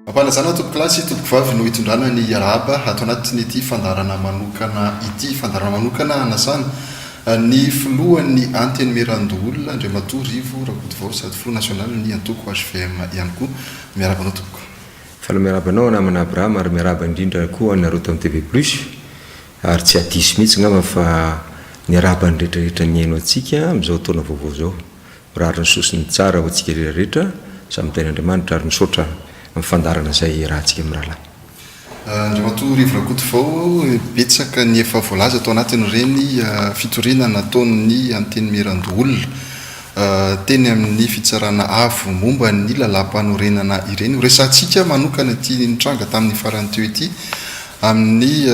Ampanajana tompokolahy sy tompokovavy no hitondrana ny arahaba ato anatin'ity fandaharana manokana ity. Fandaharana manokana hanasana ny filohan'ny Antenimierandoholona Andriamatoa Rivo Rakotovao sady filoha nasionalin'ny antoko hvm ihany koa. Miarahaba anao tompoko. Faly miarahaba anao namana Abraham ary miarahaba indrindra koa anareo tao amin'ny TV Plus ary tsy hadiso mihitsy angamba fa niarahaba ny rehetra rehetra nihaino antsika amin'izao taona vaovao izao. Mirary ny soa sy ny tsara ho antsika rehetra rehetra, samy tahin'Andriamanitra ary misaotra amin'ny fandaharana izay iarahantsika mirahalahy. Andriamatoa Rivo Rakotovao, betsaka ny efa voalaza tao anatin'ireny fitoriana nataon'ny Antenimierandoholona teny amin'ny Fitsarana Avo momba ny lalàmpanorenana ireny. Horesahantsika manokana ity nitranga tamin'ny farany teo ity amin'ny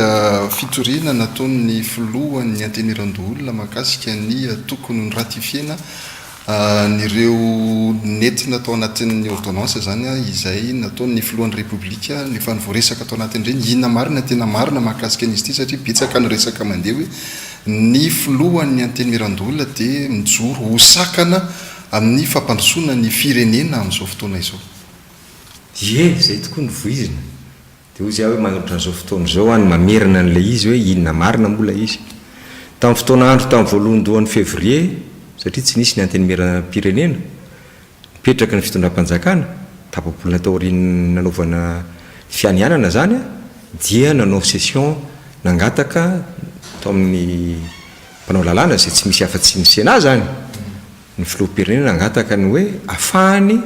fitoriana nataon'ny filohan'ny Antenimierandoholona mahakasika ny tokony ho noratifiena an'ireo nentina tao anatin'ny ordonnance izany izay nataon'ny filohan'ny Repoblika efa voaresaka tao anatin'ireny. Inona marina tena marina mahakasika an'izy ity satria betsaka ny resaka mandeha hoe ny filohan'ny Antenimierandoholona dia mijoro ho sakana amin'ny fampandrosoana ny firenena amin'izao fotoana izao. Ie, izay tokoa no voizina. Dia hoy izaho hoe manolotra an'izao fotoana izao aho ny mamerina an'ilay izy hoe inona marina moa ilay izy. Tamin'ny fotoana andro tamin'ny voalohandohan'ny février, satria tsy nisy ny antenimieram-pirenena, nipetraka ny fitondram-panjakana, tapa-bolana taorian'ny nanaovana ny fianianana izany dia nanao session nangataka tao amin'ny mpanao lalàna izay tsy misy afa-tsy ny Sénat izany, ny filoham-pirenena nangataka ny hoe afahany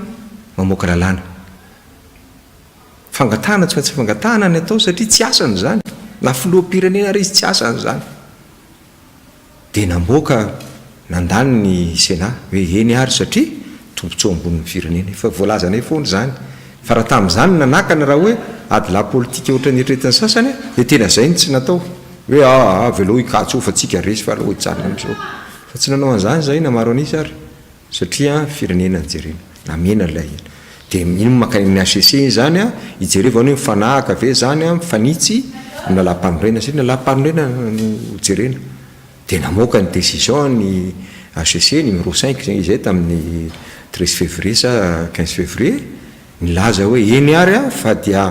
mamoaka lalàna. Fangatahana tsy maintsy fangatahana ny atao satria tsy asany izany, na filoham-pirenena ary izy tsy asany izany. Dia namboaka nandany ny Sénat hoe eny ary satria tombontsoa ambonin'ny firenena. Efa voalazanay foana izany fa raha tamin'izany no nanakana raha hoe adilahy politika ohatran'ny eritreretin'ny sasany dia tena izay no tsy natao hoe aa avelao hikatso eo fa tsika resy fa aleo hijanona amin'izao. Fa tsy nanao an'izany izahay na maro an'isa ary. Satria firenena no jerena. Namena ilay dia iny mankany amin'ny HCC iny izany an, hijerevana hoe mifanahaka ve izany an, mifanitsy amin'ny lalàmpanorenana satria ny lalàmpanorenana no jerena. Dia namoaka ny décision ny HCC numéro cinq izay izay tamin'ny treize février sa quinze février, nilaza hoe eny ary an fa dia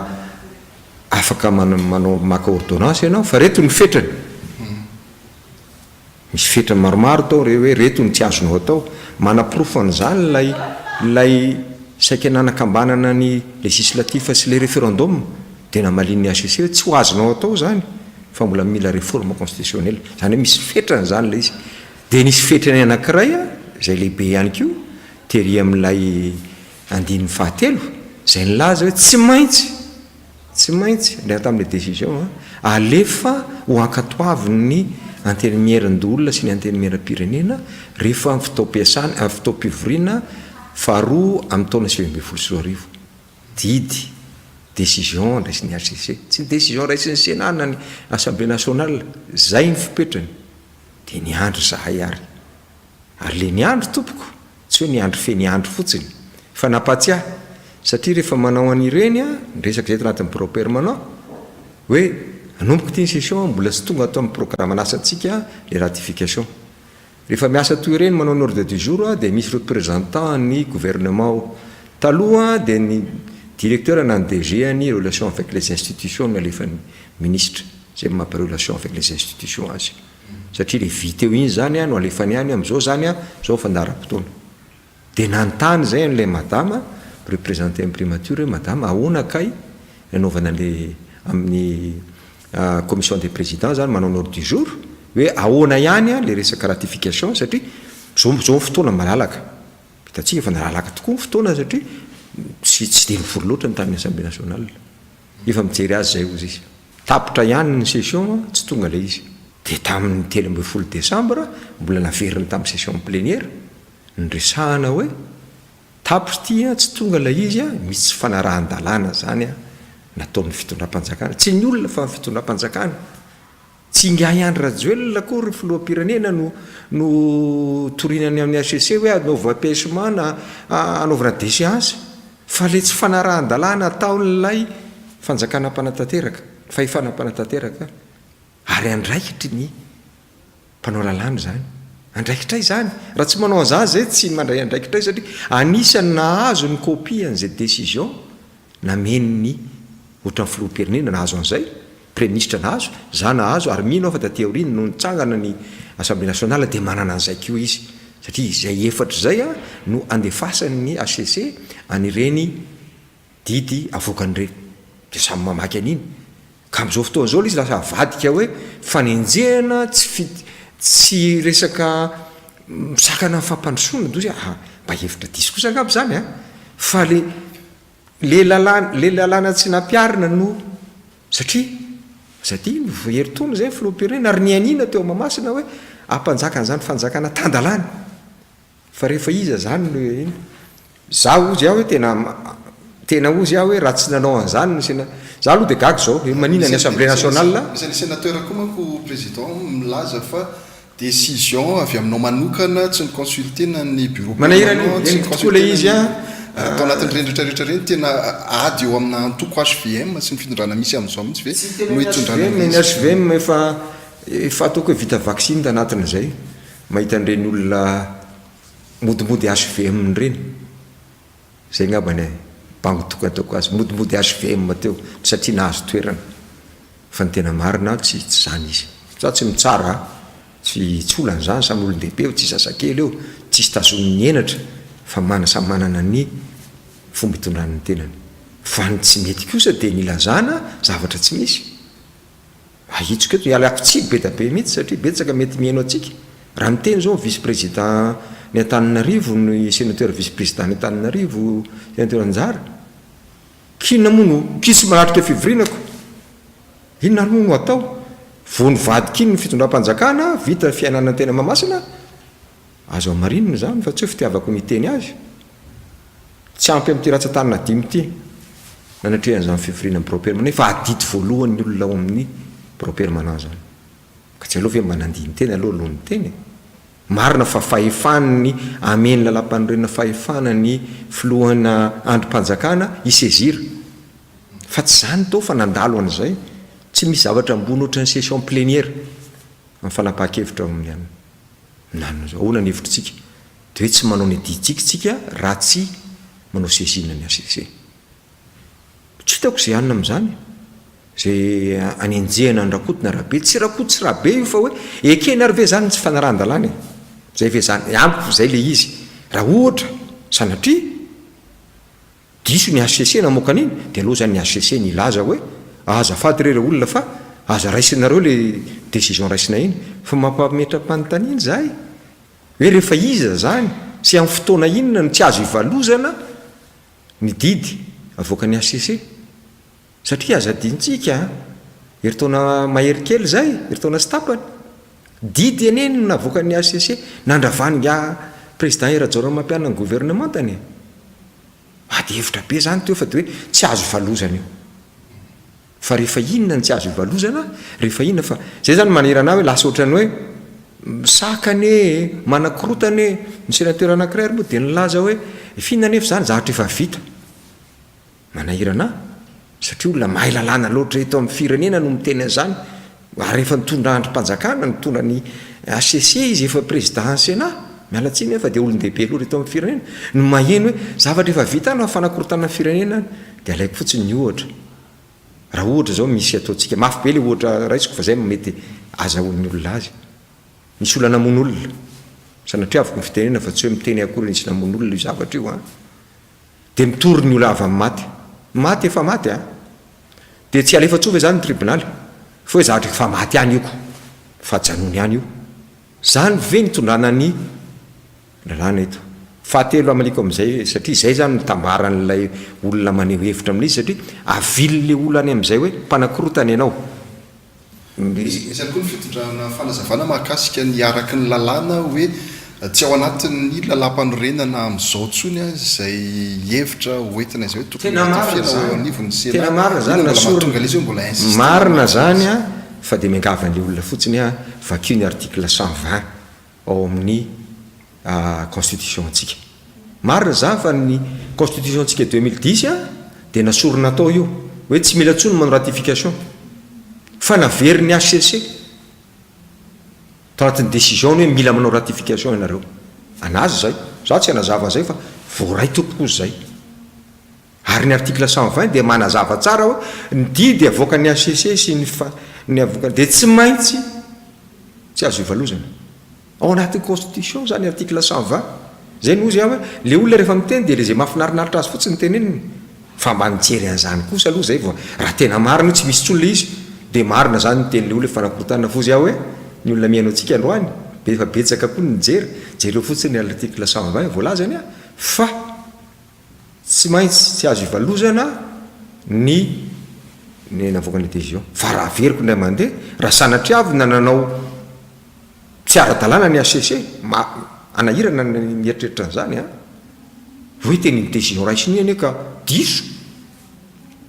afaka manao maka ordonnance ianao fa ireto ny fetrany. Misy fetra maromaro tao re hoe reto no tsy azonao atao. Manaporofo an'izany ilay ilay saika nanakambanana ny législatif sy ilay référendum dia namalian'ny HCC hoe tsy ho azonao atao izany fa mbola mila réforme constitutionnelle. Izany hoe misy fetrany izany ilay izy. Dia nisy fetrany anankiray izay lehibe ihany koa tery amin'ilay andininy fahatelo izay nilaza hoe tsy maintsy Tsy maintsy, ilay tamin'ilay décision an, alefa ho ankatoavin'ny Antenimierandoholona sy ny Antenimierampirenena rehefa amin'ny fotoam-piasana, fotoam-pivoriana faharoa amin'ny taona 2019. Didy, décision raisin'ny HCC. Tsy ny décision raisin'ny Sénat na ny Assemblée nationale. Izay ny fipetrany. Dia niandry izahay ary. Ary le niandry tompoko, tsy hoe niandry fe niandry fotsiny, fa nampatsiahy, satria rehefa manao an'ireny an, niresaka izay tanatin'ny bureau permanent, hoe hanomboka ity ny session, mbola tsy tonga ato amin'ny programan'asantsika le ratification. Rehefa miasa toy ireny manao ny ordre du jour dia misy représentant ny gouvernement ao. Taloha dia ny directeur na ny DG ny relation avec les institutions no nalefan'ny ministra, izay maha relation avec les institutions azy. Satria le vy teo iny zany no alefany any amzao zany an, zao fandaharam-potoana. De nanontany zay an'ilay madama representer ny primature hoe madama ahoana kay ny anaovana an'le amin'ny commission des présidents zany manao ny ordre du jour hoe ahoana ihany an le resaka ratification satria zao zao ny fotoana malalaka. Hitantsika fa nalalaka tokoa ny fotoana satria tsy tsy dia nivory loatra ny tamin'ny assemblée nationale. Efa mijery azy izay hozy izy. Tapitra ihany ny session, tsy tonga ilay izy. Dia tamin'ny 13 desambra, mbola naveriny tamin'ny session plénière, niresahana hoe, tapitra ity an, tsy tonga ilay izy an, misy tsy fanarahan-dalàna izany an, nataon'ny fitondram-panjakana. Tsy ny olona fa ny fitondram-panjakana. Tsy ingahy Andry Rajoelina akory ry filoham-pirenena no no toriana any amin'ny HCC hoe anaovy empêchement na anaovana déchéance fa ilay tsy fanarahan-dalàna ataon'ilay fanjakana mpanatanteraka, fahefana mpanatanteraka ary andraikitry ny mpanao lalàna izany. Andraikitray izany. Raha tsy manao an'izany izay tsy mandray andraikitray satria anisan'ny nahazo ny copie an'izay décision. Nameno ny ohatran'ny filoham-pirenena nahazo an'izay, praiminisitra nahazo, za nahazo ary mino aho fa taty aoriana nony nitsangana ny Assemblée nationale dia manana an'izay koa izy satria izay efatra izay no andefasan'ny HCC an'ireny didy avoakany ireny dia samy mamaky an'iny ka amin'izao fotoana izao ilay izy lasa avadika hoe fanenjehana tsy fi tsy resaka misakana ny fampandrosoana dozy ah mba hevitra diso kosa angamba izany an fa le le lalàna le lalàna tsy nampiharina no satria aza adino herintaona izay ny filoham-pirenena ary nianiana teo Mahamasina hoe hampanjaka an'izany fanjakana tan-dalàna Fa rehefa iza zany no ino? Za ozy aho hoe tena tena ozy aho hoe raha tsy nanao an'izany ny sena za aloha de gaga zao hoe manina ny assemblée nationale. Misy an'i sénateur koa manko président milaza fa décision avy aminao manokana tsy ni-consulter-na ny bureau Manahirana permanent, io, tsy henoko tokoa ilay izy ni-consulter-na an. ny tao anatin'ireny rehetra rehetra ireny tena ady eo amina antoko HVM sy ny fitondrana misy amin'izao mihitsy ve Tsy tena no ny hitondrana HVM, an'ilay ny izy? HVM efa efa ataoko hoe vita vaksiny tanatin'izay. Mahita an'ireny olona modimody HVM ireny, izay angamba ny bango tokony ataoko azy, modimody HVM teo satria nahazo toerana, fa ny tena marina tsy tsy izany izy. Za tsy mitsara a, tsy tsy olana izany, samy olon-dehibe eo, tsy zazakely eo, tsisy tazonin'ny henatra fa mana samy manana ny fomba itondrany ny tenany. Fa ny tsy mety kosa dia ny ilazana zavatra tsy misy. Ahitsiko eto, ialako tsiny be da be mihitsy satria betsaka mety mihaino antsika. Raha miteny izao ny vice président ny Antananarivo, ny sénateur vice président ny Antananarivo, sénateur Anjara, k'inona moa no, k'io tsy manatrika fivoriana ko. Inona ary moa no atao? Vao nivadika iny ny fitondram-panjakana, vita ny fiainana teny Mahamasina, azo hamarinina izany fa tsy hoe fitiavako ny hiteny azy. Tsy ampy amin'ity ratsan-tanana dimy ity nanatrehan'izany fivoriana ny birao permanent fa adidy voalohan'ny olona ao amin'ny birao permanent izany. Ka tsy aleo ve mba nandini-tena aloha alohan'ny niteny e? Marina fa fahefan'ny amen'ny lalàmpanorenana fahefana ny filohana andrim-panjakana hi-saisir. Fa tsy izany tao fa nandalo an'izay. Tsy misy zavatra ambony ohatran'ny session plenière amin'ny fanapahan-kevitra ao amin'ny anona. Nanona ahoana ny hevitritsika? Dia hoe tsy manao ny adidintsika tsika raha tsy manao saisine ny HCC. Tsy hitako izay hanina amin'izany. Izay anenjehana an'i Rakoto na Rabe. Tsy Rakoto sy Rabe io fa hoe ekena ary ve izany ny tsy fanarahan-dalàna e? Izay ve izany? Amiko izay ilay izy. Raha ohatra, sanatria, Diso ny HCC namoaka an'iny dia aleo zany ny HCC nilaza hoe azafady re re olona fa aza raisinareo le décision raisina iny fa mampametra-panontaniana izahay hoe rehefa iza zany sy amin'ny fotoana inona no tsy azo ivalozana ny didy avoakan'ny HCC satria aza adinontsika an! herintaona mahery kely izay, herintaona sy tapany, didy anie no navoakan'ny HCC nandravan'ingahy Président Hery Rajaonarimampianina ny gouvernemantany e! Ady hevitra be zany teo fa de hoe tsy azo ivalozana io. Fa rehefa inona no tsy azo ivalozana, rehefa inona fa zay zany manahirana ahy hoe lasa ohatran'ny hoe misakana e, manakorotana e, ny sénateur anakiray ary moa de nilaza hoe f'inona anefa izany zavatra efa vita. Manahirana ahy satria olona mahay lalàna loatra eto amin'ny firenena no miteny an'izany ary efa nitondra andrim-panjakana, nitondra ny HCC izy, efa président ny Sénat, miala tsiny aho fa dia olon-dehibe loatra eto amin'ny firenena no maheno hoe zavatra efa vita any fa fanakorontanana ny firenena any dia alaiko fotsiny ny ohatra. Raha ohatra izao misy ataontsika, mafy be ilay ohatra raisiko fa izay no mety azahoan'ny olona azy. Nisy olona namono olona, sanatriaviko ny fitenenana fa tsy hoe miteny akory nisy namono olona io zavatra io an. Dia mitory ny olona havany maty. Maty efa maty a! Dia tsy alefa intsony ve zany ny tribonaly? Fa hoe zavatra efa maty ihany io ko! Fa ajanony ihany io. Zany ve nitondrana ny lalàna eto? Fahatelo hamaliako amin'izay, satria izay zany no tambaran'ilay olona maneho hevitra amin'izy, satria avilin'ilay olona any amin'izay hoe mpanakorotana ianao. Misy ihany koa ny fitondrana fanazavana mahakasika ny araka ny lalàna hoe tsy ao anatin'ny lalàmpanorenana amin'izao intsony izay hevitra hoentina izay hoe tokony Tena marina ratifier-na izany. eo anivon'ny Sénat. Tena marina izany, Inona mbola nasorina. mahatonga ilay izy hoe mbola insister-na Marina mahakasika izany azy? an, fa dia miangavy an'ilay olona fotsiny aho, vakio ny article 120 ao amin'ny constitution antsika. Marina izany fa ny constitution antsika 2010 dia nasorina tao io hoe tsy mila intsony manao ratification fa naverin'ny HCC tao anatin'ny décision-ny hoe mila manao ratification ianareo. Anazy izay. Za tsy hanazava an'izay fa voaray tompoko ozy izay. Ary ny article 120 dia manazava tsara hoe ny didy avoakan'ny HCC sy ny fa ny avoakan'ny dia tsy maintsy tsy azo ivalozana. Ao anatin'ny constitution izany article 120. Izay no hozy aho hoe le olona rehefa miteny dia le izay mahafinarinaritra azy fotsiny no teneniny. Fa mba mijery an'izany kosa aloha izay vao raha tena marina io tsy misy intsony le izy dia marina izany ny tenin'le olona fanakorontanana fozy aho hoe ny olona mihaino antsika androany dia efa betsaka koa ny nijery, jereo fotsiny ny article 120 voalazany a fa Tsy maintsy tsy azo ivalozana ny ny navoakan'ny décision. Fa raha averiko indray mandeha, raha sanatriavina nanao tsy ara-dalàna ny HCC, ma hanahirana ny mieritreritra an'izany an! Hoe tena iny décision raisiny iny anie ka diso,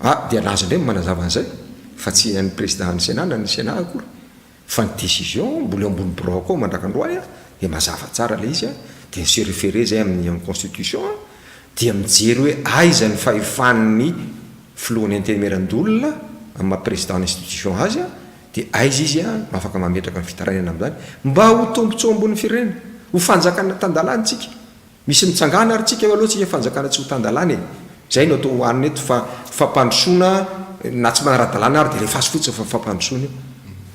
ah dia an'azy indray no manazava an'izay, fa tsy an'ny président-n'ny Sénat na ny Sénat akory. Fa ny décision mbola eo ambony birao-ko ao mandrak'androany an, dia mazava tsara ilay izy an, dia mi-se référer zay amin'ny amin'ny constitution an, dia mijery hoe aiza ny fahefan'ny filohan'ny antenimierandoholona amin'ny maha président ny institution azy an, dia aiza izy an no afaka mametraka ny fitarainana amin'izany mba ho tombotsoa ambonin'ny firenena, ho fanjakana tan-dalàna isika. Misy mitsangana ary tsika eo aloha tsika fanjakana tsy ho tan-dalàna e! Zay no atao hohanina eto fa fampandrosoana na tsy manara-dalàna ary dia alefaso fotsiny fa fampandrosoana io.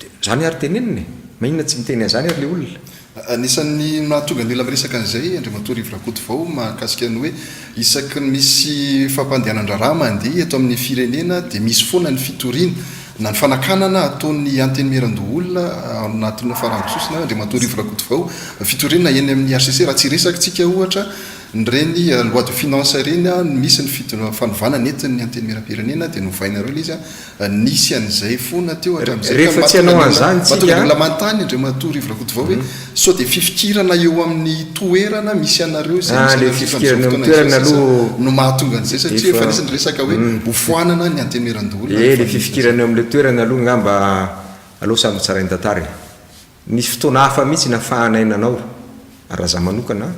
Dia zany ary tenenina e! Maninona tsy miteny an'izany ary le olona? Anisan'ny mahatonga ny olona miresaka an'izay Andriamatoa Rivo Rakotovao mahakasika ny hoe isaky ny misy fampandehanan-draharaha mandeha eto amin'ny firenena dia misy foana ny fitoriana na ny fanakanana ataon'ny Antenimierandoholona ao anatin'ny farango sosona, Andriamatoa Rivo Rakotovao, fitoriana eny amin'ny hcc, raha tsy hiresaka tsika ohatra ireny loi de finance ireny, misy ny fanovana nentin'ny Antenimierampirenena dia novainareo ilay izy, nisy an'izay foana teo hatramin'izay ka Rehefa tsy hanao an'izany mahatonga ny tsika. olona manontany Andriamatoa Rivo Rakotovao hoe sao dia fifikirana eo amin'ny toerana misy anareo izay Ah, misy ilay anareo amin'izao fifikirana eo amin'ny fotoana izao toerana sisa aloha no mahatonga an'izay satria efa efa nisy ny resaka hoe hofoanana ny Antenimierandoholona Eh, rehefa ilay misy an'izay. fifikirana eo amin'ilay toerana aloha angamba aleo samy ho tsarain'ny tantara e. Nisy fotoana hafa mihitsy nafahanay nanao, ary raha za manokana,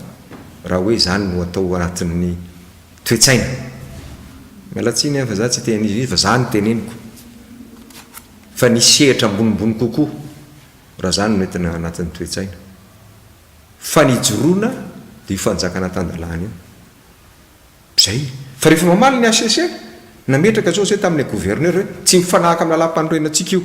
raha hoe izany no atao anatin'ny toe-tsaina. Miala tsiny aho fa za tsy hiteny an'izy izy fa za no teneniko. Fa nisy sehatra ambonimbony kokoa raha zany no entina anatin'ny toe-tsaina. Fa ny ijoroana dia io fanjakana tan-dalàna io. Zay. Fa rehefa mamaly ny HCC, nametraka zao zay tamin'ilay gouverneur hoe tsy mifanahaka amin'ny lalàm-panorenantsika io.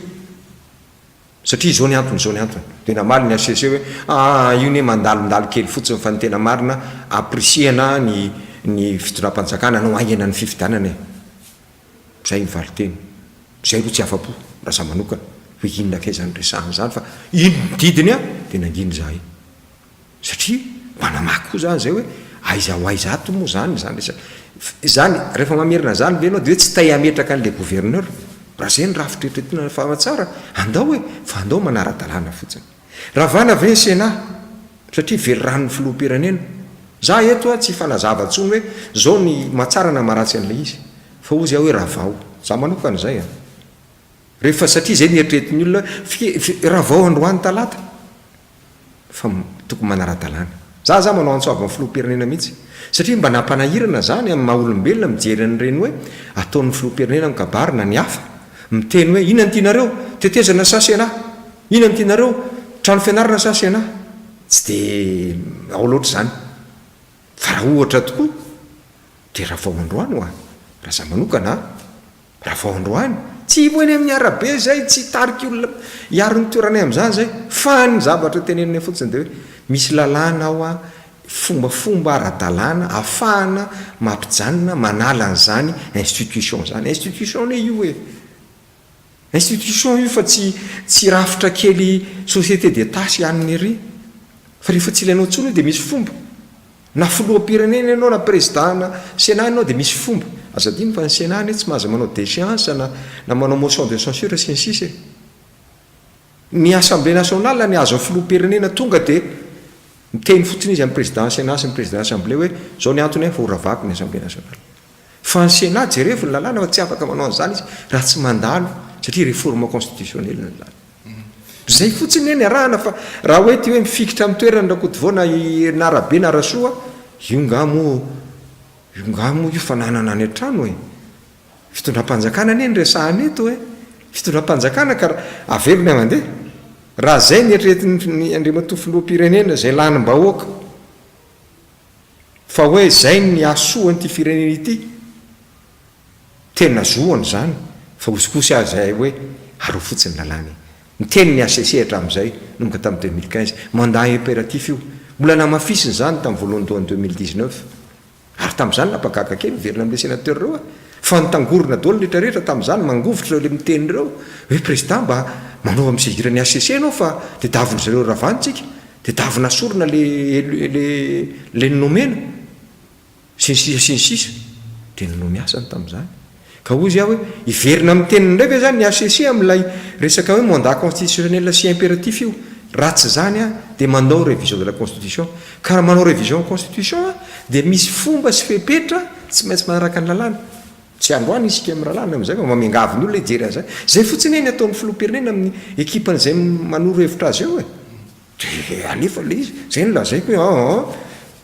Satria izao ny antony, izao ny antony. Dia namaly ny HCC hoe, aa io anie mandalondalo kely fotsiny fa ny tena marina ampirisihana ny ny fitondram-panjakana hanao haingana ny fifidianana e. Izay ny valinteny. Izay aloha tsy afa-po, raha za manokana, hoe inona kay izany resahana izany fa iny ny didiny an, dia nangina izahay. Satria mba namaky koa zany zay hoe aiza ho aiza ato moa zany izany resaka izany, rehefa mamerina an'izany ve ianao dia hoe tsy tay hametraka an'ilay gouverneur? Raha izay ny rafitra eritreretina fa tsara, andao e, fa andao manara-dalàna fotsiny. Ravana ve ny Sénat? Satria veliranon'ny filoham-pirenena. Za eto a tsy hifanazava intsony hoe zao ny mahatsara na maharatsy an'ilay izy. Fa hozy aho hoe ravao. Za manokana izay an. Rehefa satria izay ny eritreretin'ny olona hoe ravao androany talata. Fa tokony manara-dalàna. Za aza manao antso avo amin'ny filoham-pirenena mihitsy. Satria mba nampanahirana zany amin'ny maha olombelona mijery an'ireny hoe ataon'ny filoham-pirenena amin'ny kabary na ny hafa. Miteny hoe inona no tianareo? Tetezana sa Sénat? Inona no tianareo? Trano fianarana sa Sénat? Tsy dia ao loatra izany. Fa raha ohatra tokoa dia raha vao androany hoa, raha za manokana an! Raha vao androany, tsy ho eny amin'ny arabe izay, tsy hitarika olona hiaro ny toeranay amin'izany izay, fa ny zavatra teneninay fotsiny dia hoe misy lalàna ao an, fombafomba ara-dalàna ahafahana mampijanona, manala an'izany institution izany. Institution anie io e! Institution io fa tsy tsy rafitra kely société d'état sy anona ery. Fa rehefa tsy ilainao intsony io dia misy fomba. Na filoham-pirenena ianao na président-na Sénat ianao dia misy fomba. Aza adino fa ny Sénat anie tsy mahazo manao déchéance na na manao motion de censure sy ny sisa e. Ny Assemblée nationale ny azon'ny filoham-pirenena tonga dia miteny fotsiny izy amin'ny président Sénat sy ny président Assemblée hoe izao ny antony fa horavako ny Assemblée nationale. Fa ny Sénat jerevo ny lalàna fa tsy afaka manao an'izany izy raha tsy mandalo satria réforme constitutionnelle ny lalàna. Zay fotsiny anie ny arahana fa raha hoe ty hoe mifikitra amin'ny toerany Rakotovao na i na Rabe na Rasoa, io nga moa io nga moa io fananana any an-trano e! Fitondram-panjakana anie no resahana eto e! Fitondram-panjakana ka averina mandeha. Raha zay ny eritreretin'ny Andriamatoa Filoham-pirenena izay lanim-bahoaka fa hoe zay ny hahasoa an'ity firenena ity. Tena zohana izany fa hosikosy aza izahay hoe aroa fotsiny ny lalàna e. Niteny ny HCC hatramin'izay, nanomboka tamin'ny 2015. Mandat impératif io. Mbola namafisiny izany tamin'ny voalohandohan'ny 2019. Ary tamin'izany nampagaga kely, miverina amin'ilay sénateur ireo aho, fa nitangorona daholo ny rehetra rehetra tamin'izany, mangovitra ireo ilay miteny ireo, hoe président mba manaova mi-saisir ny HCC ianao fa tedavin-dry zareo ravana tsika, tedavina asorina le élu le le nomena. Sy ny sisa sy ny sisa Dia nanao ny asany tamin'izany. Ka hozy aho hoe, hiverina amin'ny teniny indray ve izany ny HCC amin'ilay resaka hoe mandat constitutionnel sy impératif io? Raha tsy izany aho dia manao révision de la constitution. Ka raha manao révision constitution aho dia misy fomba sy fepetra tsy maintsy manaraka ny lalàna. Tsy androany isika mirahalahy ny amin'izay fa mba miangavy ny olona hijery an'izay. Izay fotsiny anie ny ataon'ny filoham-pirenena amin'ny ekipany izay manoro hevitra azy eo e. Dia alefa ilay izy, izay no lazaiko hoe aa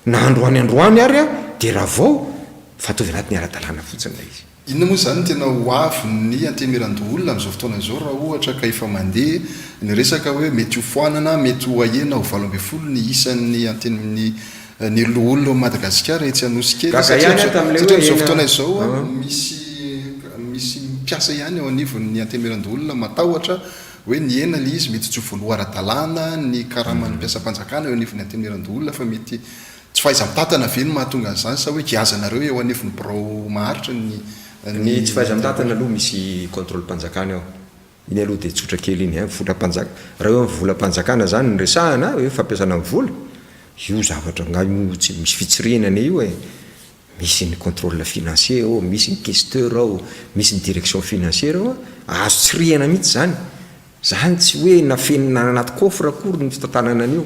na androany androany ary aho dia ravao fa ataovy anatin'ny ara-dalàna fotsiny ilay izy. Inona moa izany no tena ho avin'ny Antenimierandoholona amin'izao fotoana izao raha ohatra ka efa mandeha ny resaka hoe mety ho foanana, mety ho ahena ho 18 ny isan'ny Antenimie ny loholona ao Madagasikara etsy Anosikely Gaga satria ihany aho tamin'ilay satria hoe amin'izao ena fotoana izao an. misy misy mpiasa ihany eo anivon'ny Antenimierandoholona matahotra Hoe nihena ilay izy, mety tsy ho voaloa ara-dalàna ny karaman'ny mpiasam-panjakana eo anivon'ny Antenimierandoholona fa mety tsy fahaiza-mitantana ve no mahatonga an'izany sa hoe giazanareo eo anivon'ny birao maharitra ny Ny tsy ny fahaiza-mitantana aloha misy contrôle-mpanjakana eo. Iny aloha dia tsotra kely iny an, volam-panjaka, raha hoe volam-panjakana izany no resahana, hoe fampiasana ny vola, io zavatra angaha io tsy misy fitsirihana anie io e. Misy ny contrôle financier ao, misy ny questeur ao, misy ny direction financière ao, azo tsirihana mihitsy izany. Izany tsy hoe nafenina any anaty coffre akory ny fitantanana an'io.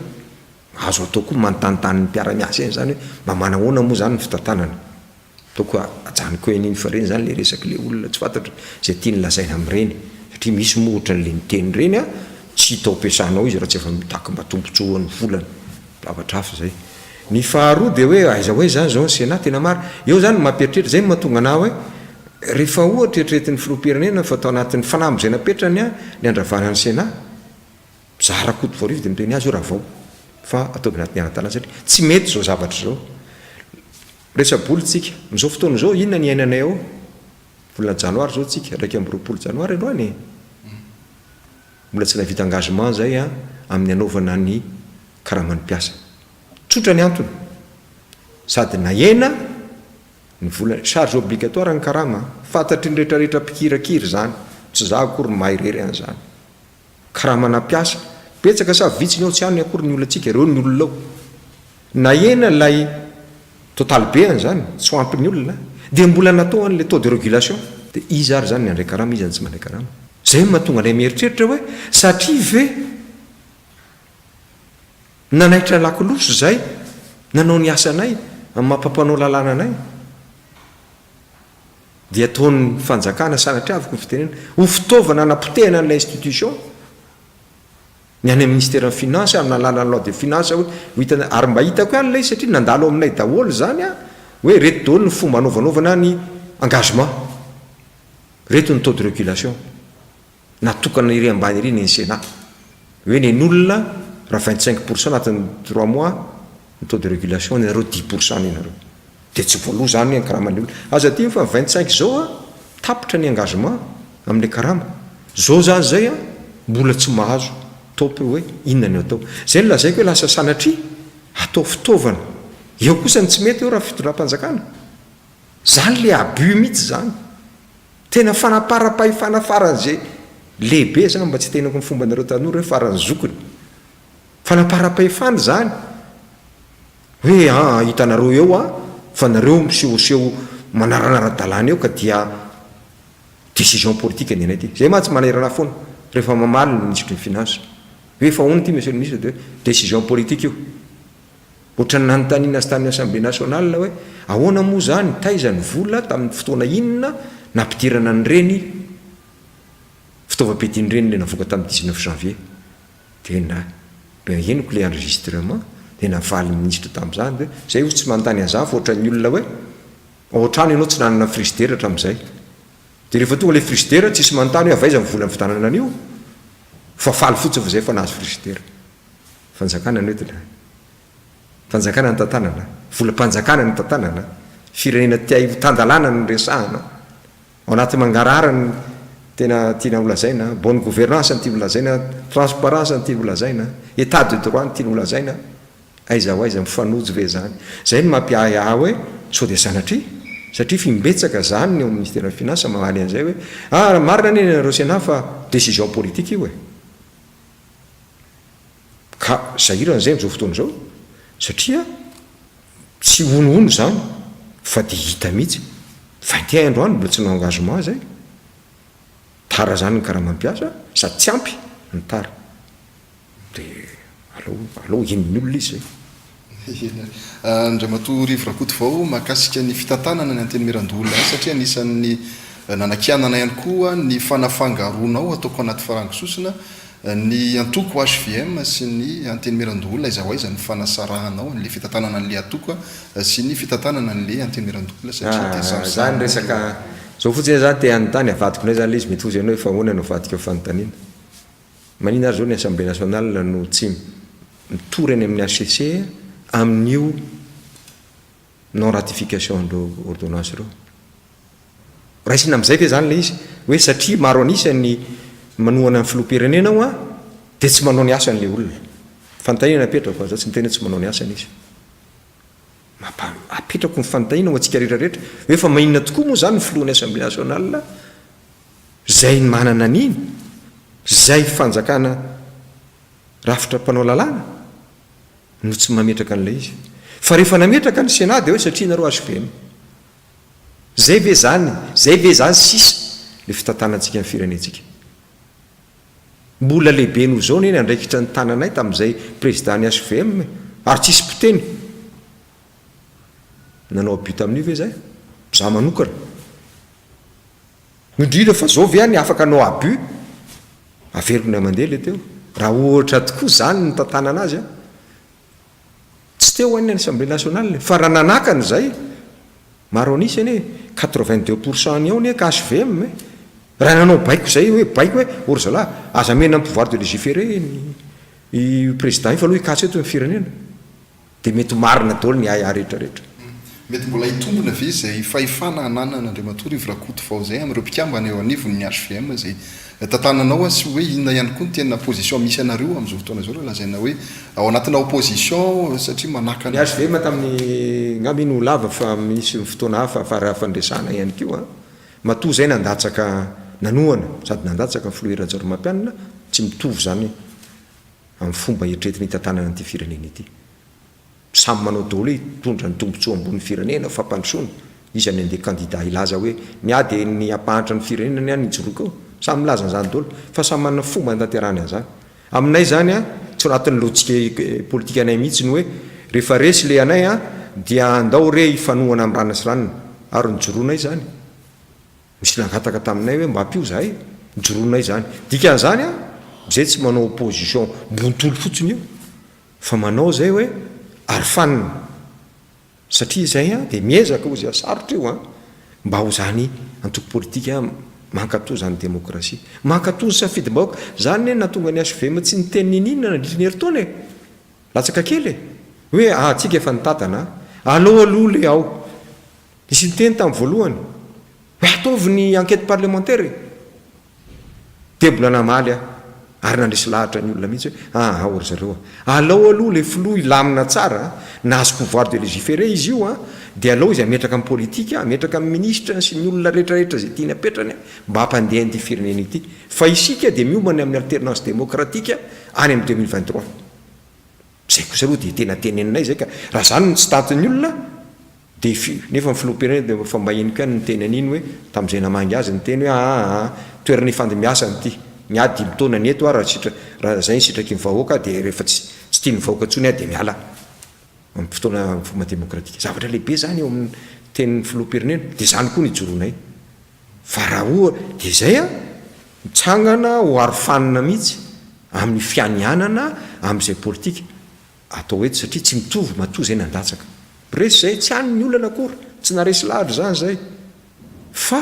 Azo atao koa manontanintany ny mpiara-miasa eny izany hoe mba manahoana moa izany ny fitantanana. Ataoko ajanoko eny iny fa ireny izany ilay resak'ilay olona tsy fantatro izay tiany lazaina amin'ireny. Satria misy moa ohatran'ilay miteny ireny an, tsy hita ao am-piasana ao izy raha tsy efa mitaky mba tombontsoa ny volany. Zavatra hafa izay. Ny faharoa dia hoe aiza ho aiza izany izao ny Sénat, tena marina. Eo izany no mampieritreritra, izay no mahatonga anà hoe rehefa ohatra eritreretin'ny filoham-pirenena fa tao anatin'ny fanamby izay napetrany ny handravana ny Sénat, za Rakotovoarivo dia miteny azy hoe ravao fa ataovy anatin'ny ara-dalàna satria tsy mety izao zavatra izao. Resa-bola isika. Amin'izao fotoana izao inona ny iainanay ao? Volana janoary izao isika, 21 janoary androany e! Mbola tsy nahavita engagement zay an amin'ny hanaovana ny karaman'ny mpiasa. Tsotra ny antony. Sady nahena ny vola, charge obligatoire ny karama an. Fantatry ny retraretra mpikirakira izany. Tsy za akory no mahay irery an'izany. Karamana mpiasa. Betsaka sa vitsy ny ao tsy any akory ny olantsika, ireo ny olona ao. Nahena ilay total be an'izany, tsy ho ampy ny olona, dia mbola natao an'ilay taux de régulation. Dia iza ary izany ny handray karama, iza ny tsy mandray karama? Izay no mahatonga anay mieritreritra hoe satria ve nanaitra lakolosy izay nanao ny asanay amin'ny maha mpampanao lalàna anay dia ataon'ny fanjakana, sanatriaviko ny fitenenana, ho fitaovana hanapotehana an'ilay institution? Ny any amin'ny ministeran'ny finance amin'ny alalan'ny loi de finance hoe ho hitana ary mba hitako ihany ilay izy satria nandalo aminay daholo izany an, hoe ireto daholo ny fomba anaovanaovana ny engagement, ireto ny taux de régulation natokana ery ambany ery ny Sénat, hoe nen'olona raha 25 pour cent anatin'ny trois mois ny taux de régulation ny anareo 10 pour cent ny anareo. Dia tsy voaloa izany ny karaman'ny olona. Aza adino fa 25 izao an, tapitra ny engagement amin'ilay karama. Izao izany izay an, mbola tsy mahazo top hoe inona no atao. Izay no lazaiko hoe lasa sanatria atao fitaovana. Eo kosa ny tsy mety eo raha fitondram-panjakana. Izany ilay abus mihitsy izany. Tena fanaparam-pahefana faran'izay lehibe izany mba tsy hitenenako ny fombanareo tanora hoe faran'ny zokiny. Fanaparam-pahefana izany. Hoe aa hitanareo eo a fa nareo misehoseho manaranara-dalàna eo ka dia décision politique ny anay ty. Zay mantsy manahirana ahy foana rehefa mamaly ny minisitry ny finance. Hoe fa ahoana ity monsieur le ministre dia hoe décision politique io. Ohatran'ny nanontaniana azy tamin'ny assemblée nationale hoe ahoana moa zany, taiza ny vola, tamin'ny fotoana inona nampidirana an'ireny fitaovam-piadiana ireny ilay navoaka tamin'ny 19 janvier. Dia na dia henoko ilay enregistrement dia navalin'ny minisitra tamin'izany hoe zay hozy tsy manontany an'izany fa ohatran'ny olona hoe ao an-trano ianao tsy nanana frigidaire hatramin'izay. Dia rehefa tonga ilay frigidaire tsisy manontany hoe avy aiza ny vola nividianana an'io fa faly fotsiny fa zay efa nahazo frigidaire. Fanjakana no entina. Fanjakana no tantanana. Volam-panjakana no tantanana. Firenena tia ho tan-dalàna no resahana. Ao anaty mangarahara ny tena tiana ho lazaina, bonne gouvernance no tiana ho lazaina, transparence no tiana ho lazaina, état de droit no tiana ho lazaina. Aiza ho aiza, mifanojo ve izany? Izay no mampiahy ahy hoe sao dia sanatria? Satria efa imbetsaka izany ny ao amin'ny Ministeran'ny Finances mamaly an'izay hoe ah, marina anie ny anareo Sénat fa décision politique io e! Ka sahirana izay amin'izao fotoana izao satria tsy honohono izany fa dia hita mihitsy. 21 androany mbola tsy nanao engagement izay. Tara izany ny karamam-piasa sady tsy ampy ny tara. Dia aleo aleo henon'ny olona izy izay. Eny ary. Andriamatoa Rivo Rakotovao, mahakasika ny fitantanana ny Antenimierandoholona ihany satria anisan'ny nanakianana ihany koa ny fanafangaroanao ataoko anaty farango sosona ny antoko hvm sy ny Antenimierandoholona aiza ho aiza ny fanasarahanao an'ilay fitantanana an'ilay antoko sy ny fitantanana an'ilay Antenimierandoholona satria dia samy Za ny resaka zao fotsiny za te hanontany avadiko indray zany le izy mety hozy ianao hoe fa ahoana no avadika io fanontaniana. Manina ary zao ny Assemblée nationale no tsy mitory any amin'ny HCC amin'io non ratification an'ireo ordonnance ireo? Raisina amin'izay ve zany ilay izy hoe satria maro an'isa ny manohana ny filoham-pirenena ao an, dia tsy manao ny asany ilay olona? Fanontaniana apetrako fa za tsy miteny hoe tsy manao ny asany izy. Mampa, apetrako ny fanontaniana ho antsika rehetra rehetra hoe fa maninona tokoa moa zany ny filohan'ny Assemblée nationale Zay manana an'iny, zay fanjakana rafitra mpanao lalàna no tsy mametraka an'ilay izy. Fa rehefa nametraka ny Sénat dia hoe satria nareo HVM. Zay ve zany, zay ve zany sisa le fitantanantsika ny firenentsika. Mbola lehibe noho izao anie ny andraikitra ny tananay tamin'izay président ny HVM e. Ary tsisy mpiteny. Nanao abus tamin'io ve zay? Za manokana. Indrindra fa zao ve any afaka hanao abus? Averiko indray mandeha le teo. Raha ohatra tokoa zany ny nitantanana azy an! Tsy teo any ny assemblée nationale e! Fa raha nanakana izay, maro an'isa anie e! 82 pour cent ny ao anie ka HVM e! Raha nanao baiko izay hoe baiko hoe ô ry zalahy aza amena ny pouvoir de légiférer ny io président io fa aleo hikatso eto ny firenena. Dia mety ho marina daholo ny ahiahy rehetra rehetra. Mety mbola hitombina ve izay fahefana ananan'Andriamatoa Rivo Rakotovao izay amin'ireo mpikambana eo anivon'ny hvm izay tantananao sy hoe inona ihany koa ny tena position misy anareo amin'izao fotoana izao raha lazaina hoe ao anatina opposition satria Ny manakana hvm tamin'ny, angamba iny ho lava fa misy ny fotoana hafa fa raha fandresana ihany koa, matoa izay nandatsaka, nanohana sady nandatsaka ny filoha Hery Rajaonarimampianina, tsy mitovy izany amin'ny fomba eritreretina hitantanana an'ity firenena ity. Samy manao daholo hoe hitondra ny tombontsoa ambonin'ny firenena, fampandrosoana. Iza ny andeha kandida hilaza hoe ny ahy dia ny hampahantra ny firenena ny ahy no hijoroako eo? Samy milaza an'izany daholo fa samy manana fomba hanatanterahany an'izany. Aminay izany an, tsy ao anatin'ny lojika politikanay mihitsy ny hoe rehefa resy ilay anay an, dia andao re hifanohana amin'ny ranona sy ranona. Ary nijoroanay izany. Nisy nangataka taminay hoe mba ampio zahay, nijoroanay izany. Dikan'izany an, izay tsy manao opposition bontolo fotsiny io, fa manao izay hoe arofanina. Satria izay an, dia miezaka hozy aho, sarotra io an, mba ho izany antoko politika mankatò izany demokrasia. Mankatò ny safidim-bahoaka. Izany anie no nahatonga ny HVM tsy niteny niniana nandritry ny herintaona e. Latsaka kely e. Hoe ah, tsika efa nitantana an. Aleo aloha le ao. Nisy niteny tamin'ny voalohany hoe ataovy ny enquête parlementaire e! Dia mbola namaly aho ary nandresy lahatra ny olona mihitsy hoe aa ô ry zareo a! Alao aloha ilay filoha hilamina tsara a! Nahazo pouvoir de légiférer izy io a! Dia alao izy hametraka ny politika, hametraka ny ministra sy ny olona rehetrarehetra izay tiany hapetrany mba hampandeha an'ity firenena ity. Fa isika dia miomana amin'ny alternance démocratique any amin'ny 2023. Izay kosa aloha dia tena teneninay izay ka! Raha izany no tsy tantin'ny olona Dia fi, nefa ny filoham-pirenena dia efa mba henoko ihany niteny an'iny hoe, tamin'izay namangy azy niteny hoe aa toerana ifandimbiasana ity, ny ahy dimy taona ny eto aho raha sitra, raha izay ny sitraky ny vahoaka dia rehefa tsy, tsy tian'ny vahoaka intsony aho dia miala amin'ny fotoana amin'ny fomba demokratika. Zavatra lehibe izany eo amin'ny tenin'ny filoham-pirenena, dia izany koa no ijoroanay. Fa raha oha, dia izay an, mitsangana ho arofanina mihitsy amin'ny fianianana amin'izay politika. Atao eto satria tsy mitovy matoa zay nandatsaka. Resy zay, tsy any ny olana akory, tsy naresy lahatra zany zay. Fa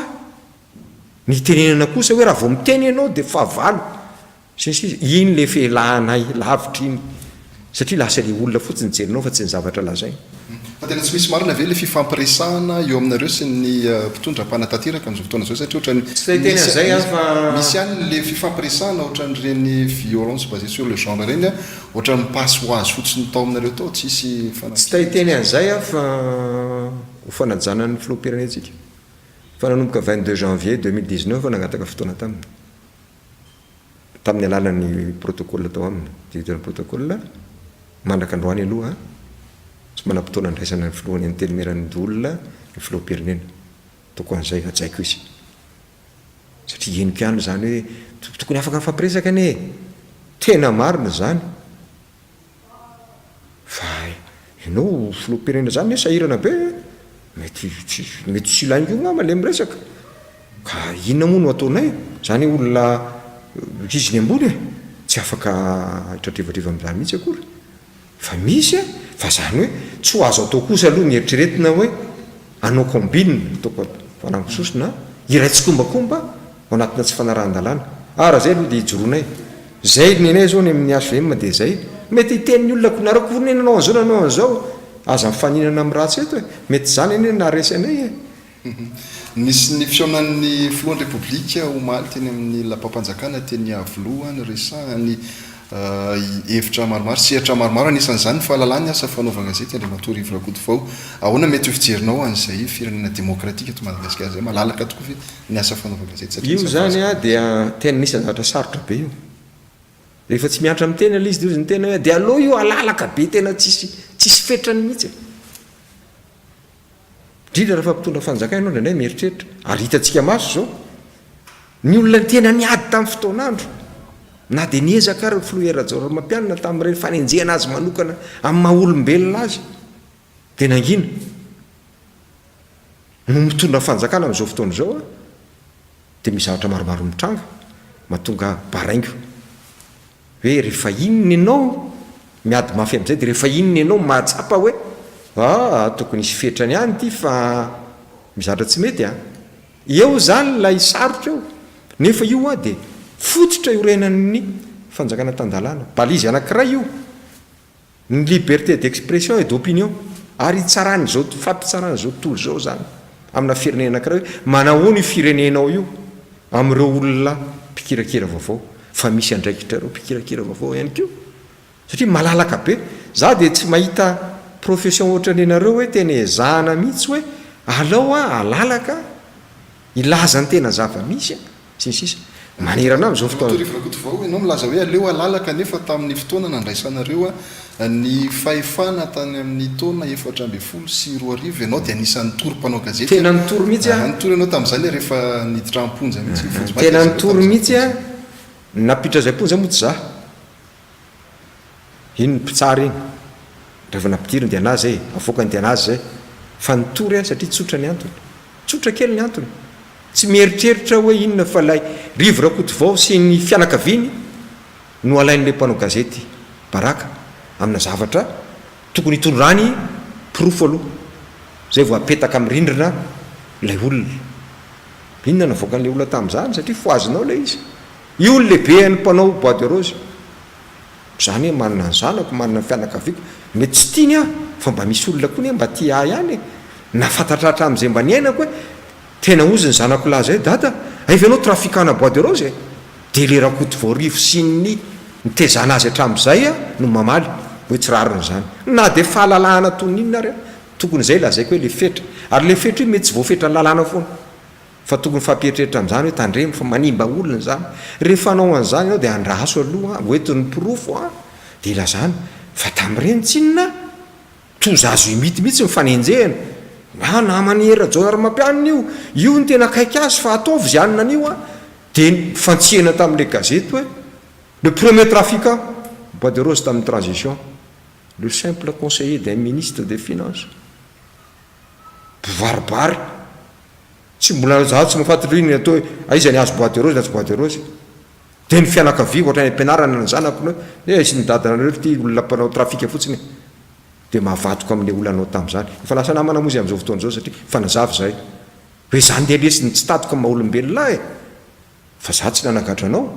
ny itenenana kosa hoe raha vao miteny ianao dia fahavalo sy ny sisa, iny le felahanay lavitra iny satria lasa le olona fotsiny jerinao fa tsy ny zavatra lazainy. Fa tena tsy misy marina ve ilay fifampiresahana eo aminareo sy ny mpitondra mpanatanteraka amin'izao fotoana izao satria ohatran'ny Tsy te hiteny an'izay aho fa. Misy ihany ilay fifampiresahana ohatran'ireny violence basée sur le genre ireny ohatran'ny mi-passe ho azy fotsiny tao aminareo tao tsisy Tsy te hiteny an'izay aho fa ho fanajana ny filoham-pirenentsika fa nanomboka 22 janvier 2019 aho nangataka fotoana taminy tamin'ny alalan'ny protocole tao aminy, directeur ny protocole, mandraka androany aloha tsy manam-potoana andraisana ny filohan'ny Antenimierandoholona ny filoham-pirenena. Ataoko an'izay, hajaiko izy. Satria henoko ihany izany hoe tokony afaka mifampiresaka anie e! Tena marina izany. Fa ianao filoham-pirenena izany anie sahirana be e! Mety tsy mety tsy ilainy koa angamba ilay miresaka. Ka inona moa no ataonay? Izany hoe olona izy ny ambony e! Tsy afaka hitratrivatriva amin'izany mihitsy akory. Fa misy e! Fa izany hoe tsy ho azo atao kosa aloha ny eritreretina hoe hanao combine, ataoko fanamby sosona, hiray tsikombakomba ao anatina tsy fanarahan-dalàna. Ah raha izay aloha dia ijoroanay. Izay ny anay izao ny amin'ny hvm dia izay. Mety hiteny ny olona ko nareo ko anie nanao an'izao nanao an'izao. Aza mifaninana amin'ny ratsy eto e. Mety izany anie no naharesy anay e. Nisy ny fihaonan'ny filohan'ny Repoblika omaly teny amin'ny lapam-panjakana teny Iavoloha niresahany hevitra maromaro, sehatra maromaro, anisan'izany ny fahalalahana ny asa fanaovan-gazety, Andriamatoa Rivo Rakotovao. Ahoana mety ho fijerinao an'izay firenena demokratika eto Madagasikara izay? Malalaka tokoa ve ny asa fanaovan-gazety satria Io izany dia tena anisan'ny zavatra sarotra be io. Rehefa tsy miantra amin'ny tena ilay izy dia hozy ny tena hoe dia aleo io halalaka be tena tsisy tsisy fetrany mihitsy e. Indrindra rehefa mpitondra fanjakana ianao indraindray mieritreritra, ary hitantsika maso izao, ny olona tena niady tamin'ny fotoan'andro, na dia niezaka ary ny filoha Hery Rajaonarimampianina tamin'ireny fanenjehana azy manokana amin'ny maha olombelona azy, dia nangina. No mitondra fanjakana amin'izao fotoana izao dia misy zavatra maromaro mitranga mahatonga baraingo. Hoe rehefa inona ianao miady mafy amin'izay dia rehefa inona ianao mahatsapa hoe ah tokony hisy fetrany ihany ity fa misy zavatra tsy mety an. Eo izany ilay sarotra eo. Nefa io an dia fototra iorenan'ny fanjakana tan-dalàna. Balise anankiray io. Ny liberté d'expression et d'opinion. Ary hitsaran'izao fampitsaran'izao tontolo izao izany amina firenena anankiray hoe manahoana io firenenao io amin'ireo olona mpikirakira vaovao. Fa misy andraikitra ireo mpikirakira vaovao ihany koa. Satria malalaka be. Za dia tsy mahita profession ohatran'ny anareo hoe tena ezahana mihitsy hoe alao aho halalaka hilaza ny tena zava-misy. Sy ny sisa Manerana amin'izao fotoana. Andriamatoa Rivo Rakotovao, ianao milaza hoe aleo halalaka nefa tamin'ny fotoana nandraisanareo ny fahefana tany amin'ny taona 2014 ianao dia anisan'ny nitory mpanao gazety. Tena nitory mihitsy aho. Nitory ianao tamin'izany ary efa niditra am-ponja mihitsy vonjimaika Tena izy ireo nitory tamin'izany mihitsy aho. fotoana izany. Nampiditra izay am-ponja moa tsy za. Iny ny mpitsara iny. Rehefa nampidiriny dia an'azy izay e, avoakany dia an'azy izay. Fa nitory aho satria tsotra ny antony. Tsotra kely ny antony. Tsy mieritreritra hoe inona fa ilay Rivo Rakotovao sy ny fianakaviany no alain'ilay mpanao gazety baraka amina zavatra tokony hitondrany porofo aloha izay vao apetaka amin'ny rindrina ilay olona. Inona no navoakan'ilay olona tamin'izany satria fohazinao ilay izy. Io ny lehiben'ny mpanao bois de rose. Izany hoe manana ny zanako, manana ny fianakaviako. Mety tsy tiany aho fa mba misy olona koa anie mba tia ahy ihany e. Nahafantatra hatramin'izay mba niainako hoe tena hozy ny zanako lahy izay, Dada, hay ve ianao trafiquant-na bois de rose e? Dia ilay Rakotovoarivo sy ny nitezana azy hatramin'izay no mamaly hoe tsy rariny izany. Na dia fahalalahana toy ny inona ary, tokony izay lazaiko hoe ilay fetra. Ary ilay fetra io mety tsy voafetran'ny lalàna foana. Fa tokony hifampieritreritra amin'izany hoe tandremo fa manimba olona izany. Rehefa hanao an'izany ianao dia andraso aloha, hoento ny porofo dia ilazana fa tamin'ireny tsinona toa azo imity mihitsy ny fanenjehana. Ah naman'i Hery Rajaonarimampianina io, io no tena akaiky azy fa ataovy izay hanina an'io an! Dia nifantsihana tamin'ilay gazety hoe le premier trafiquant bois de rose tamin'ny transition, le simple conseiller d'un ministre des finances. Mpivaribary. Tsy mbola za tsy mahafaty loha ny atao hoe aiza ny azo bois de rose na tsy bois de rose. Dia ny fianakaviako hatrany am-pianarana ny zanako no hoe eh sy ny dadanareo ity olona mpanao trafic fotsiny e. Dia mahavadiko amin'ilay olona anao tamin'izany. Efa lasa namana moa izy amin'izao fotoana izao satria efa nazava izay. Hoe za ndeha lesy ny tsy tadiko amin'ny maha olombelona ahy e. Fa za tsy nanagadra anao.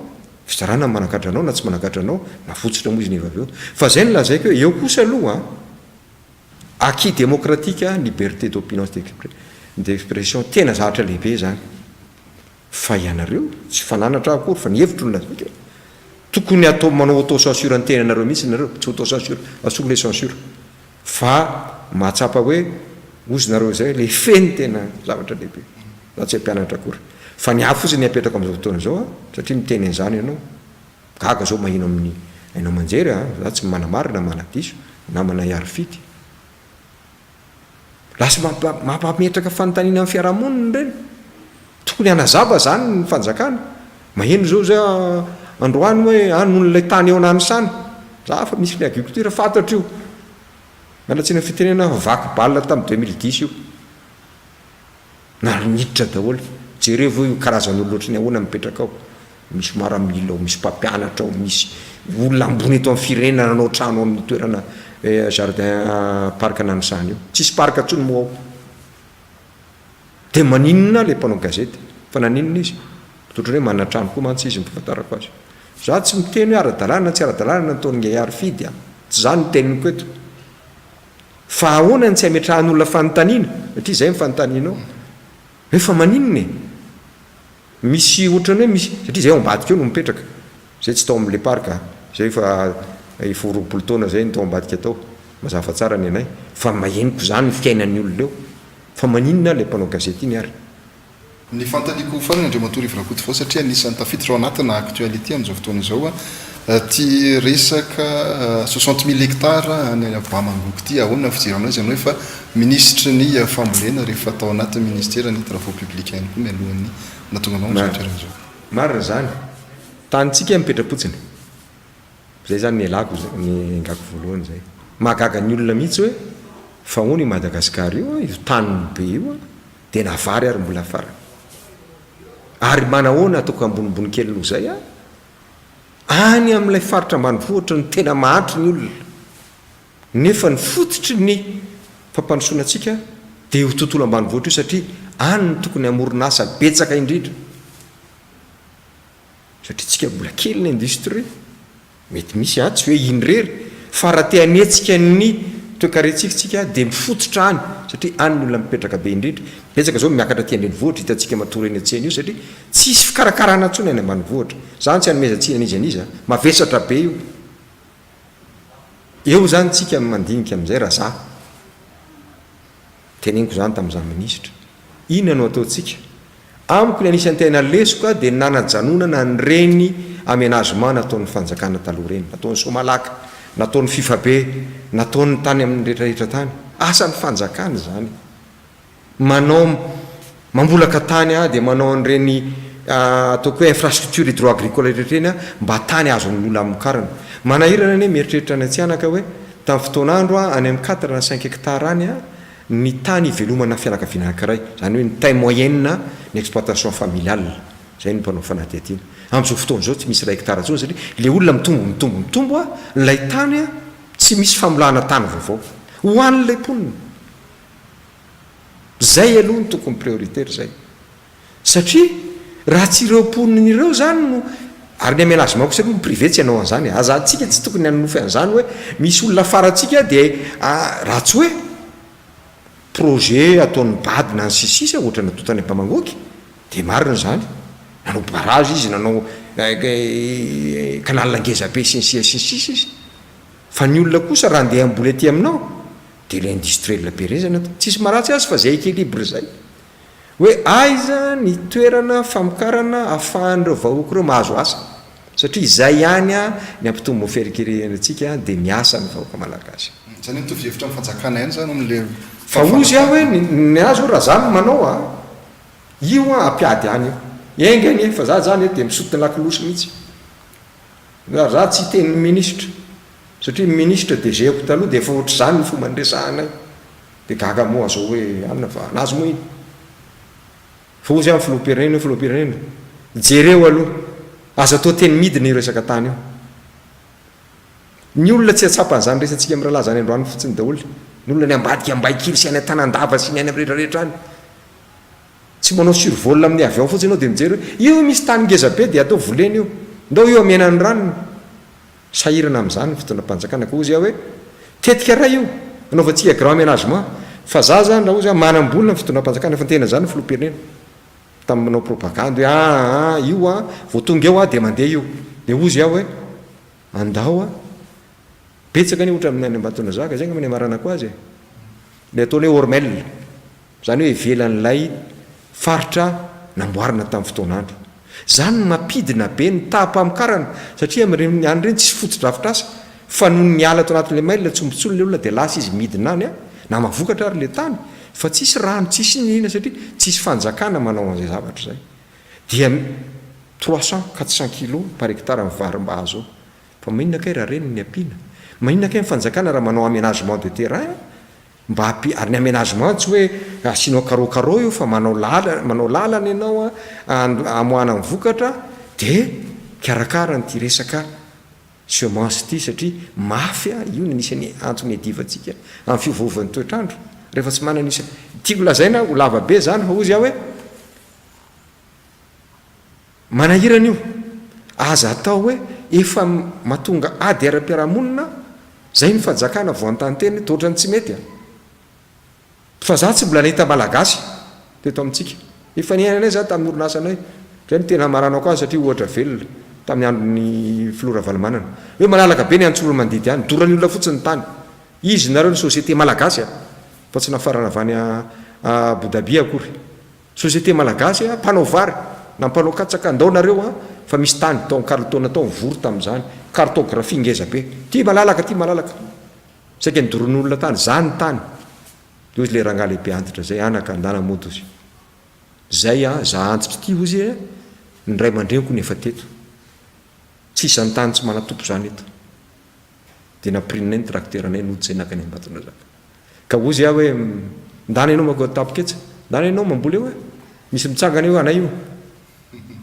Fitsarana ny managadra anao na tsy managadra anao. Navotsotra moa izy nefa avy eo. Fa izay no lazaiko hoe eo kosa aloha an. Acquis démocratique, liberté d'opinion sy d'expression, tena zavatra lehibe izany. Fa ianareo, tsy fananatra aho akory fa ny hevitro no lazaiko e! Tokony atao manao auto censure ny tenanareo mihitsy nareo, tsy auto censure, asory le censure. Fa mahatsapa hoe ozy nareo izay le feno tena zavatra lehibe. Za tsy hampianatra akory. Fa ny ahy fotsiny ny apetrako amin'izao fotoana izao an, satria miteny an'izany ianao, gaga zao maheno amin'ny haino aman-jery an, za tsy manamarina na manadiso, namana Iarifidy. Lasa mampametraka fanontaniana amin'ny fiarahamonina ireny. Tokony hanazava izany ny fanjakana. Maheno izao za androany hoe any noho ilay tany eo Nanisana. Za fa misy ny agriculture fantatro io. Miala tsiny amin'ny fitenenana fa vaky balle tamin'ny 2010 io. Ary niditra daholo. Jereo ve io karazan'olona ohatry ny ahoana mipetraka ao. Misy maramila ao, misy mpampianatra ao, misy olona ambony eto amin'ny firenena nanao trano ao amin'ny toerana jardin parc Nanisana io. Tsisy parc intsony moa ao. Dia maninona ilay mpanao gazety? Fa naninona izy? Ohatran'ny hoe manana trano koa mantsy izy ny fahafantarako azy. Za tsy miteny hoe ara-dalàna na tsy ara-dalàna ny nataon'i Ngahy Harifidy a! Tsy izany no teniko eto. Fa ahoana no tsy hametrahan'olona fanontaniana? Satria izay ny fanontanianao. Hoe fa maninona e? Misy ohatran'ny hoe misy, satria izay ao ambadika eo no mipetraka. Izay tsy tao amin'ilay parc a. Izay efa efa ho 20 taona izay no tao ambadika tao. Mazava tsara ny anay. Fa mahenoko izany ny fiainan'ny olona eo. Fa maninona ilay mpanao gazety iny ary? Ny fanontaniako farany Andriamatoa Rivo Rakotovao satria anisan'ny tafiditra ao anatina actualité amin'izao fotoana izao ity resaka 60 mille hectares any Bamangoky ity, ahoana ny fijeranao izy ianao efa minisitry ny fambolena rehefa tao anatin'ny ministeran'ny travaux publics ihany koa mialohan'ny nahatonga anao amin'izao toerana izao. Marina izany. Tanintsika mipetra-potsiny. Zay zany ny elako ny engako voalohany zay. Mahagaga ny olona mihitsy hoe fa hono i Madagascar io io taniny be io an, dia na vary ary mbola farany. Ary manahoana ataoko ambonimbony kely noho zay an, any amin'ilay faritra ambanivohitra no tena mahantra ny olona. Nefa ny fototry ny fampandrosoana antsika dia io tontolo ambanivohitra io satria any no tokony hamorona asa betsaka indrindra. Satria tsika mbola kely ny industrie, mety misy an, tsy hoe iny irery, fa raha te hanetsika ny toekarentsika tsika dia mifototra any, satria any ny olona mipetraka be indrindra, betsaka zao miakatra aty an-drenivohitra hitantsika matory eny an-tsena io satria tsisy fikarakarana intsony any ambanivohitra, zany tsy hanomezan-tsiny an'iza n'iza, mavesatra be io, eo zany tsika mandinika amin'izay raha za. Teneniko izany tamin'izaho minisitra. Inona no ataontsika? Amiko ny anisan'ny tena lesoka dia ny nanajanonana an'ireny aménagement nataon'ny fanjakana taloha ireny, nataon'ny Somalaka, nataon'ny Fifabe, nataon'ny tany amin'ny rehetrarehetra tany. Asan'ny fanjakana izany. Manao, mambolaka tany dia manao an'ireny ataoko hoe infrastructure hydro-agricole rehetra ireny mba tany azon'ny olona amokarana. Manahirana anie mieritreritra any Antsihanaka hoe tamin'ny fotoan'andro any amin'ny quatre na cinq hectares any ny tany ivelomana fianakaviana anankiray, izany hoe ny taille moyenne ny exploitation familiale, izay no mpanao fanadihadiana. Amin'izao fotoana izao tsy misy iray hectare intsony satria ilay olona mitombo mitombo mitombo ilay tany tsy misy famolahana tany vaovao ho an'ilay mponina. Zay aloha no tokony prioritaire zay. Satria raha tsy ireo mponina ireo zany no, ary ny aménagement kosa aloha ny privé tsy hanao an'izany e, aza antsika tsy tokony hanonofy an'izany hoe misy olona afarantsika dia raha tsy hoe projet ataon'ny bad na ny sisa sisa ohatra natao tany Ampamangoky dia marina izany, nanao barrage izy, nanao canal ngeza be sy ny sisa sy ny sisa izy. Fa ny olona kosa raha andeha hamboly aty aminao Dia ilay industriel be ireny zany atao. Tsisy maharatsy azy fa zay equilibre zay. Hoe aiza ny toerana famokarana ahafahan'ireo vahoaka ireo mahazo asa. Satria izay ihany ny hampitombo ny fierikerihana antsika dia miasa ny vahoaka malagasy. Zany hoe mitovy hevitra amin'ny fanjakana ihany zany amin'ilay Fa hozy aho hoe ny ahy zao raha za no manao a, io an hampiady any io. Enga anie fa za zany dia misotona lakolosy mihitsy. Ary za tsy hiteny ny minisitra. Satria ny ministra DG-ko taloha dia efa ohatr'izany ny fomba niresahanay. Dia gaga moa zao hoe anona fa anazy moa iny. Fa hozy aho ny filoham-pirenena io filoham-pirenena. Jereo aloha. Aza atao teny midina io resaka tany io. Ny olona tsy hahatsapa an'izany resatsika mirahalahy izany androany fotsiny daholo. Ny olona any ambadika Ambaikily sy any Antanandava sy ny any amin'ny rehetra rehetra any. Tsy manao survol amin'ny avion fotsiny ianao dia mijery hoe io misy tany ngeza be dia atao volena io. Ndao io hamena ny ranony. Sahirana amin'izany ny fitondram-panjakana ka hozy aho hoe, tetika iray io. Anaovantsika grand aménagement. Fa za zany raha ozy manam-bola ny fitondram-panjakana efa niteny an'izany ny filoham-pirenena tamin'ny manao propagandy hoe aa io a vao tonga eo aho dia mandeha io. Dia hozy aho hoe andao a betsaka anie ohatra amin'ny any Ambatondrazaka zay angamba ny amaranako azy e. Ilay ataony hoe Ormel. Izany hoe ivelan'ilay faritra namboarina tamin'ny fotoan'andro. Izany no mampidina be ny taham-pamokarana satria amin'ireny any ireny tsisy fotodrafitrasa fa nony niala tao anatin'ilay mail tsombotsoly ilay olona dia lasa izy midina any na mahavokatra ary ilay tany fa tsisy rano tsisy inona inona satria tsisy fanjakana manao an'izay zavatra izay. Dia 300, 400 kilos par hectare ny vary mba azo eo. Fa maninona kay raha ireny ny ampiana? Maninona kay ny fanjakana raha manao aménagement de terrain? Mba ampi ary ny aménagement tsy hoe asianao carreau carreau io fa manao lala manao lalana ianao an amoahana ny vokatra dia mikarakara an'ity resaka semence ity satria mafy an io no anisan'ny antony iadivantsika amin'ny fiovaovan'ny toetr'andro rehefa tsy manana io tiako lazaina ho lava be zany fa hozy aho hoe Manahirana io. Aza atao hoe efa mahatonga ady ara-piarahamonina zay ny fanjakana vao anontany tena hoe otrany tsy mety a! Fa za tsy mbola nahita malagasy teto amintsika. Efa niainanay zany tamin'ny orinasanay. Zay no tena hamaranako azy satria ohatra velona tamin'ny andron'ny filoha Ravalomanana. Hoe malalaka be ny Antsoromandidy any, doran'ny olona fotsiny ny tany. Izy nareo ny société malagasy a! Fa tsy nafarana avy any Abu Dhabi akory. Société malagasy a, mpanao vary na mpanao katsaka andao nareo a, fa misy tany tao Carlton tao nivory tamin'izany, cartographie ngeza be, ty malalaka ty malalaka, saika nidoron'olona tany, za ny tany, de hozy le rangahy lehibe antitra zay, anaka andana mody hozy, zay a, za antitra ty hozy e, ny ray aman-dreniko no efa teto, tsisy zany tany tsy manan-tompo zany eto, de nampirinay ny tracteur-nay nody zay nankany Ambatondrazaka. Ka hozy aho hoe, Ndana ianao manko tapoketsa, ndana ianao mamboly eo e! Misy mitsangana eo anay io.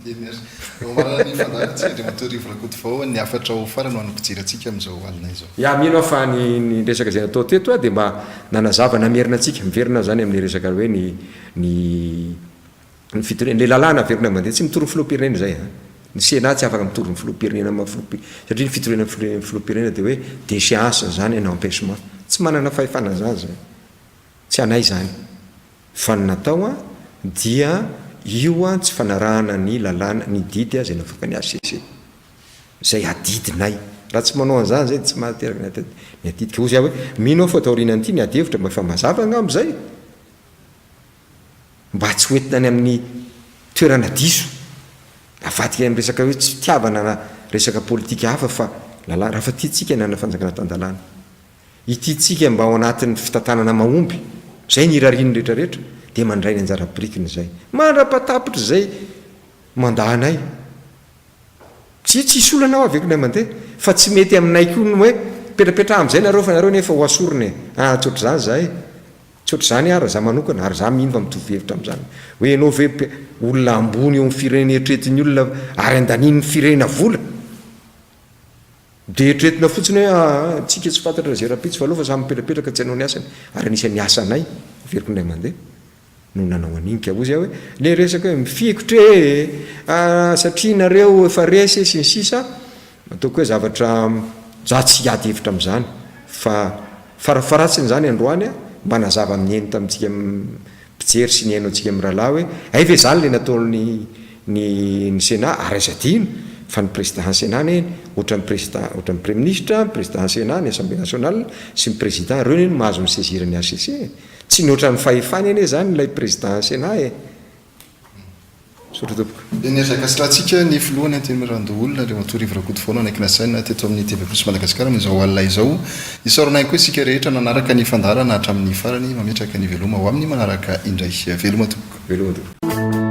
Eny ary. Mamarana ny fandaharantsika Andriamatoa Rivo Rakotovao ny hafatra ho farany ho an'ny mpijery antsika amin'izao alina izao. Ya, mino aho fa ny ny resaka izay natao teto dia mba nanazava, namerina antsika, miverina izany amin'ny resaka hoe ny ny Ny fitoriana, ilay lalàna averina mandeha, tsy mitory ny filoham-pirenena izay an! Ny Sénat tsy afaka mitory ny filoham-pirenena amin'ny maha filoham-pirenena, satria ny fitoriana ny filoham-pirenena dia hoe déchéance izany en empêchement. Tsy manana fahefana an'izany izay. Tsy anay izany. Fa ny natao an, dia io an, tsy fanarahana ny lalàna, ny didy izay navoakan'ny HCC. Izay adidinay. Raha tsy manao an'izany izay dia tsy mahateraka ny adidy. Ka hoy aho hoe, mino aho fa taorianan'ity ny ady hevitra mba efa mazava angamba izay. Mba tsy ho entina any amin'ny toerana diso, avadika any amin'ny resaka hoe tsy fitiavana na resaka politika hafa fa lalàna, raha fa tiantsika ny hanana fanjakana tan-dalàna, itiantsika mba ao anatin'ny fitantanana mahomby, izay ny irarian'ny rehetra rehetra, dia mandray ny anjara birikiny izay. Mandra-pahatapitr'izay mandat anay. Tsia, tsisy olana aho aveko indray mandeha, fa tsy mety aminay koa ny hoe petrapetraha amin'izay nareo fa nareo nefa ho asorina e! Ah, tsy ohatr'izany izahay. Tsy ohatr'izany aho raha za manokana, ary za mino fa mitovy hevitra amin'izany. Hoe ianao ve olona ambony eo amin'ny firenena eritreretin'ny olona ary andanian'ny firenena vola? Dia eritreretina fotsiny hoe aa tsika tsy fantatra izay rahampitso fa aleo fa samy mipetrapetraka tsy hanao ny asany. Ary anisan'ny asanay, averiko indray mandeha, no nanao an'iny ka hozy aho hoe le resaka hoe mifikitra e! satria nareo efa resy e sy ny sisa, ataoko hoe zavatra za tsy hiady hevitra amin'izany fa farafaharatsiny izany androany aho mba nazava amin'ny heno tamintsika mpijery sy nihaino antsika mirahalahy hoe hay ve izany le nataon'ny ny ny Sénat ary aza adino fa ny président ny Sénat anie ohatran'ny président ohatran'ny praiminisitra, ny président ny Sénat, ny assemblée nationale sy ny président ireo anie no mahazo mi-saisir ny HCC e! Tsy mihoatra ny fahefany anie izany ilay président Sénat e! Misaotra tompoko. Eny ary ankasitrahantsika ny filoha ny Antenimierandoholona Andriamatoa Rivo Rakotovao nanaiky nasaina teto amin'ny TV Plus Madagascar amin'izao alina izao. Isaorana ihany koa isika rehetra nanaraka ny fandaharana hatramin'ny farany. Mametraka ny veloma ho amin'ny manaraka indray. Veloma tompoko. Veloma tompoko.